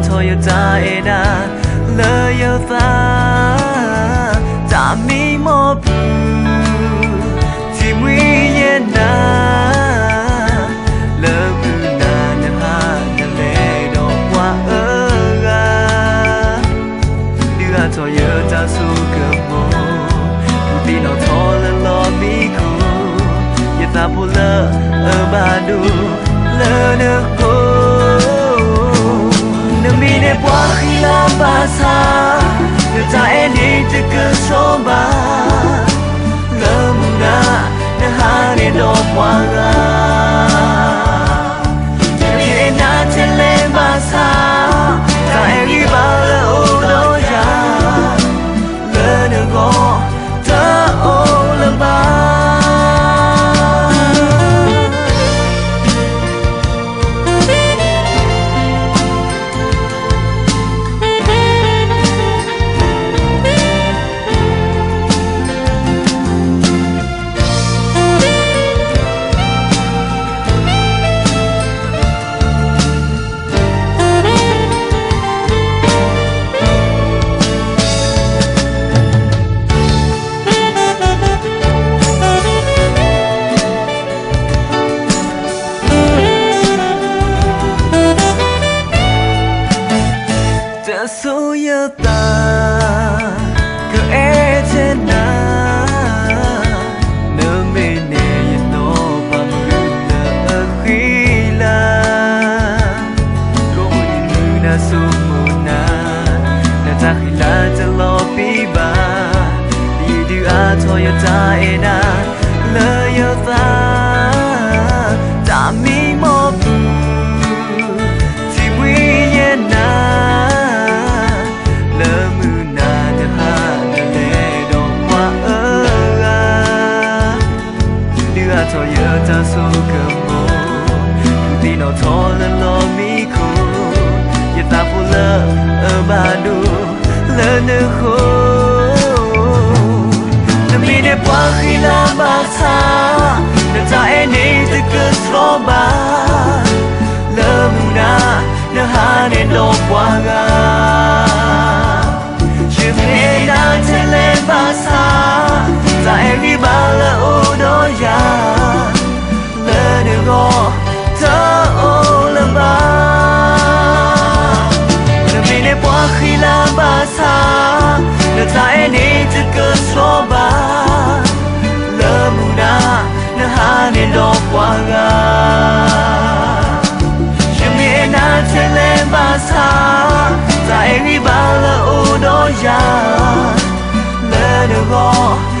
ထီၣ်ယတၢ်အဲၣ်နၤလၢယသး, တၢ်မံမီၢ်ပူၤ, ထံမှံယဲနၤ, လၢမုၢ်နၤနဟါနလဲၤဒီးပှၤအဂၤ ဒုးအါထီၣ်ယတၢ်ဆိကမိၣ်, ဒုးသ့ၣ်နီၣ်ထီၣ်လၢလီၢ်မံခိၣ်, ယသးဖိလၢအဘၣ်ဒိလၢနဃိ, နမ့ၢ်န့ၢ်ပှၤဃံလၤဘၣ်ဆၣ်, နတၢ်အဲၣ်န့ၣ်တကဆှီဘၣ်, လၢမုၢ်နၤ နဟါန့ၣ်ဒီးပှၤဂၤ, ယမ့ၢ်အဲၣ်နၤထဲလဲၣ်ဘၣ်ဆၣ်, တၢ်အဲၣ်ဂံၢ်ဘါလၢအအိၣ်ဒီးယၤ, လၢနဂီၢ်တအိၣ်လၢၤဘၣ်. တစိၤယသး ကအဲၣ်ထဲနၤ, နမ့ၢ်န့ၢ်ယနီၢ်ပၤမုၢ်လၢအဃံလၤ, ကိးမုၢ်နံၤမုၢ်နၤဆိကမိၣ်နၤ, နတၢ်ဃံလၤတလီၤပံၤဘၣ်, ယဒုးအါထီၣ်ယတၢ်အဲၣ်နၤလၢယသး, တၢ်မံမီၢ်ပူၤ ထံမှံယဲနၤ, လၢမုၢ်နၤနဟါနလဲၤဒီးပှၤအဂၤ, ဒုးအါထီၣ်ယတၢ်ဆိကမိၣ်, ဒုးသ့ၣ်နီၣ်ထီၣ်လၢလီၢ်မံခိၣ်, ယသးဖိလၢအဘၣ်ဒိလၢနဃိ, နမ့ၢ်န့ၢ်ပှၤဃံလၤဘၣ်ဆၣ်, နတၢ်အဲၣ်န့ၣ်တကဆှီဘၣ်, လၢမုၢ်နၤ နဟါန့ၣ်ဒီးပှၤဂၤ, ယမ့ၢ်အဲၣ်နၤထဲလဲၣ်ဘၣ်ဆၣ်, တၢ်အဲၣ်ဂံၢ်ဘါလၢအအိၣ်ဒီးယၤ, လၢနဂီၢ်တအိၣ်လၢၤဘၣ်. နမ့ၢ်န့ၢ်ပှၤဃံလၤဘၣ်ဆၣ်, နတၢ်အဲၣ်န့ၣ်တကဆှီဘၣ်, လၢမုၢ်နၤ နဟါန့ၣ်ဒီးပှၤဂၤ, ယမ့ၢ်အဲၣ်နၤထဲလဲၣ်ဘၣ်ဆၣ်, တၢ်အဲၣ်ဂံၢ်ဘါလၢအအိၣ်ဒီးယၤ, လၢနဂီၢ်